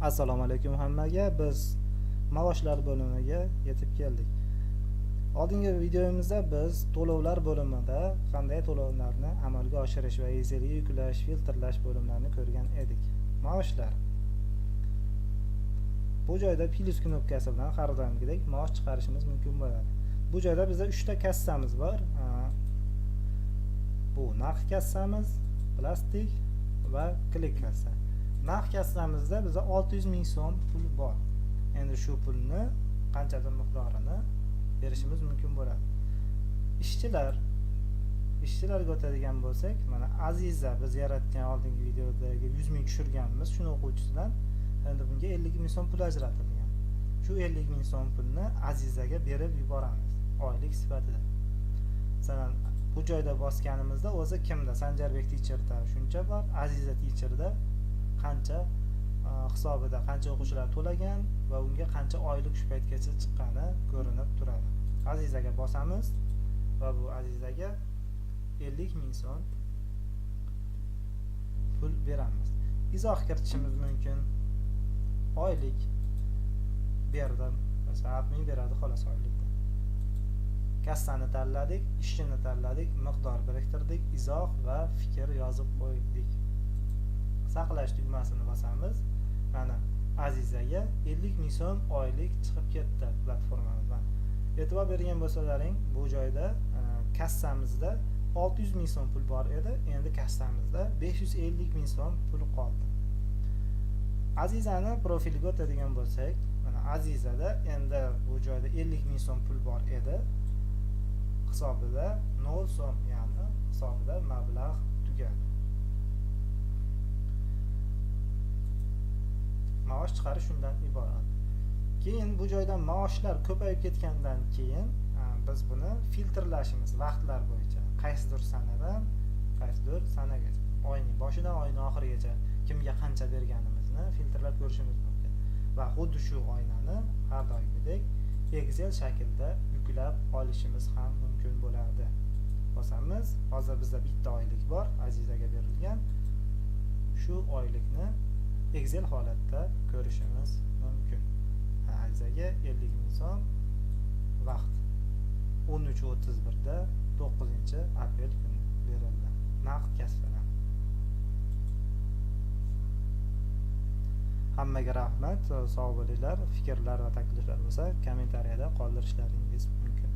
Assalomu alaykum hammaga. Biz maoshlar bo'limiga yetib keldik. Oldingi videomizda biz to'lovlar bo'limida qanday to'lovlarni amalga oshirish va Excelga yuklash, filtrlash bo'limlarini ko'rgan edik. Maoshlar. Bu joyda plus knopkasi bilan har doimgidek maosh chiqarishimiz mumkin bo'ladi. Bu joyda bizda 3 ta kassamiz bor. Bu naqd kassamiz, plastik va klik kassa. Naqd kassamizda bizda 600 ming so'm pul bor. Endi shu pulni qanchadir miqdorini berishimiz mumkin bo'ladi. Ishchilarga o'tadigan bo'lsak, mana Aziza biz yaratgan oldingi videodagi 100 ming tushirganmiz shuni o'quvchisidan. Endi bunga 50 ming so'm pul ajratilgan. Shu 50 ming so'm pulni Azizaga berib yuboramiz oylik sifatida. Masalan, bu joyda bosganimizda o'zi kimda? Sanjarbek teacherda shuncha bor, Aziza teacherda qancha hisobida qancha o'quvchilar to'lagan va unga qancha oylik shu paytgacha chiqqani ko'rinib turadi. Azizaga bosamiz va bu Azizaga 50 ming so'm pul beramiz. Izoh kiritishimiz mumkin. Oylik berdim. Masalan, admin beradi xolos oylikda. Kassani tanladik, ishchini tanladik, miqdor biriktirdik, izoh va fikr yozib qo'ydik. Saqlash tugmasini bosamiz. Mana Azizaga 50 ming so'm oylik chiqib ketdi platformamizdan. E'tibor bergan bo'lsalaring, bu joyda kassamizda 600 ming so'm pul bor edi. Endi kassamizda 550 ming so'm pul qoldi. Azizani profiliga o'tadigan bo'lsak, mana Azizada endi bu joyda 50 ming so'm pul bor edi. Hisobida 0 so'm, ya'ni hisobida mablag' tugadi. Maosh chiqarish shundan iborat. Keyin bu joydan maoshlar ko'payib ketgandan keyin biz buni filtrlashimiz vaqtlar bo'yicha qaysidir sanadan qaysidir sanagacha, oyning boshidan oyning oxirigacha kimga qancha berganimizni filtrlab ko'rishimiz mumkin. Va xuddi shu oynani har doimgidek Excel shaklida yuklab olishimiz ham mumkin bo'ladi. Bosamiz. Hozir bizda bitta oylik bor, Azizaga berilgan. Shu oylikni Excel holatda ko'rishimiz mumkin. Azizaga 50 ming so'm vaqt 13:31 da 9-aprel kuni berildi. Naqd kassadan. Hammaga rahmat, sog' bo'linglar. Fikrlar va takliflar bo'lsa kommentariyada qoldirishlaringiz mumkin.